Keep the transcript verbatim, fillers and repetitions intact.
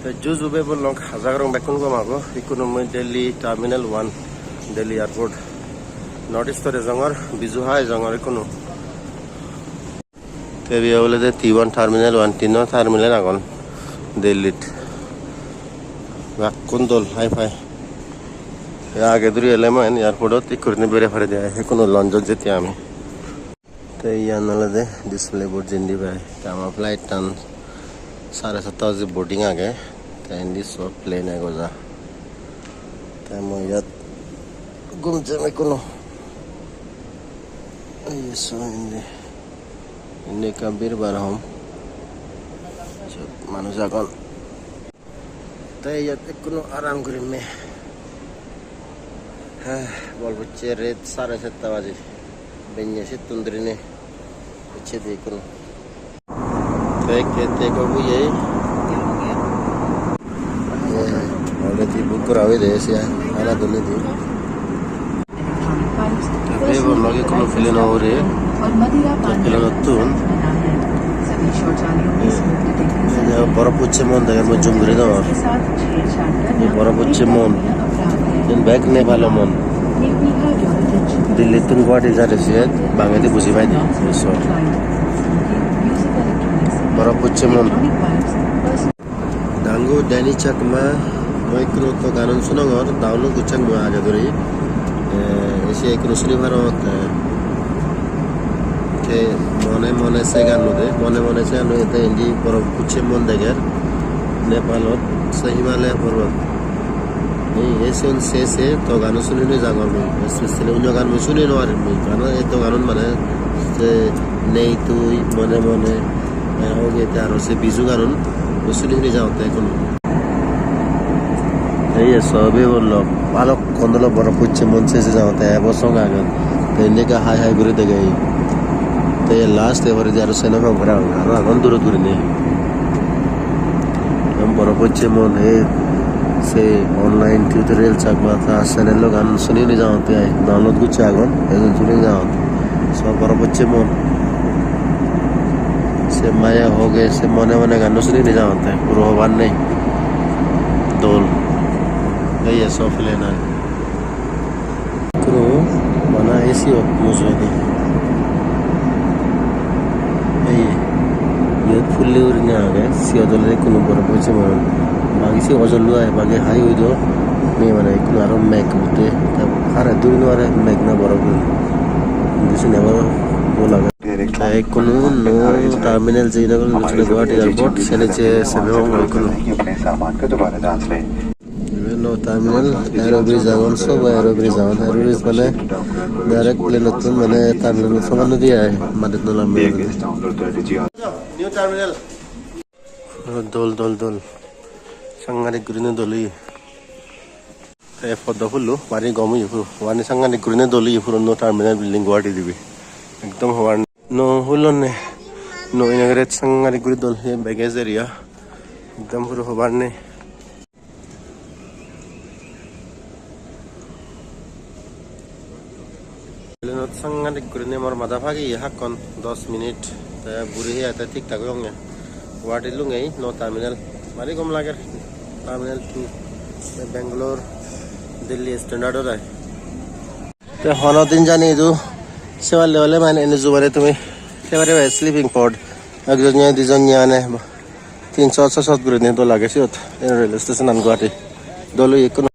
Ju ju bhei bon lok, aja gorong bekkun gom ago. Ikkunu mui Delhi Terminal One, Delhi Airport. North East-ot ejongor, biju hai ejongor ikkunu. Te ibe olode T one Terminal One, tinno terminal agon Delhi-t. Bekkun dol, hai pai. Te age duri ele mui airport-ot ikko gurinei bere pare de ai, ikkunu lounge-ot jette ami. Te iyan olode display board, jindi pai. Te ama flight-tan sare satta baje boarding age. Te indi so plane ego ja. Te mui iyot gum jem ikkunu. Ei so indi. Indi ekkan bir bar hom. Siyot manuj agon. Te iyot ekkunu aram gurim me. Ha, bol pocche ret sare satta baji. Benne settun durine ecche de ekkunu. Te ekke te go buye. Ye, already book gora oye de, se ana dole di. Ebe bo loge kono plane no ure. Te plane-ottun. Ei je boro pocche mon dege, mui zoom guri degor. Ei boro pocche mon. Iyen bek Nepal-o mon. Delhi-ttun Guwahati jare siyot, bangedi buji pai de. Ei so. Boro pocche mon. Dangu Danny Chakma, mui ikkunu to ganun sunongor, download gocchak mui age duri. Eh, ese ikkunu suni parot, eh, te mone mone se ganno de, mone mone se ganno de, te indi boro pocche mon deger, Nepalot, se Himalaya porot. Ei, ei sigun se se to gano suni suni jagor mui. Especially onyo gan mui suni nw parim mui. Karon ei to ganun mane se Nei Tui, Mone Mone, eh, oge te aro se Biju ganun mui suni suni jagotte ekkunu. Ei ye sobi bollo, balokkon dolo boro pocche mon se se jagotte, ebo song agon. Te indi ekka hai hai guri degei. Te last e poredi aro se nw pang parapang, aro agon durot gurinei. Ekdom boro pocche mon, he se online tutorial Chakma ta channel-o gan suni ni jagotte ai, download gocche agon, ejon suni ni jagotte. So boro pocche mon. Se Maya Hoge, se Mone Mone ganno suni ni jagotte, puro hobar nei. Dol. Ei ye so plane an. Ikkunu bana A C-ot mujungedi. Ei, iyot phulle gurinei agey, siyot olode ikkunu boro pocche mon. Bagi se ojollo ai, bagi hai oi do. Nei mane ikkunu aro meg utte, te hare duri no pare meg na boro guri. Indi sini aro dol agey. Te ikkunu nuo terminal jeyegoi Guwahati Airport, seni je sebe hong ikkunu. Iben nuo terminal, aero bridge agon, sob aero bridge agon. Aero bridge mane direct plane-ottun mane terminal-ot soman nw di ai, madit nw lambe. New terminal. Dol, dol, dol. Sangadik gurinei dol oye. Te poddo phulo, bari gom oye puro. Bari sangadik gurinei dol oye puro nuo terminal building Guwahati dibe. Ekdom hobar nei. Nuo hulonne, nuo inaugurate, sangadik guri dol oye baggage area. Ekdom puro hobar nei. Plane-ot sangadik gurinei mor mada pageye hakkon dos minute. Te buri heye te thik thak oyonge. Guwahati lungei nuo terminal. Bari gom lager. Terminal two. Te Bangalore, Delhi standard ot ai. Te hono din jani idu se palle ole mane indi jubare tumi se pariba sleeping pod. Ekjon ye, dijon ye mane tinso so sot gurinei dol age siyot. Ei rail station an Guwahati. Dol oye ekkunu.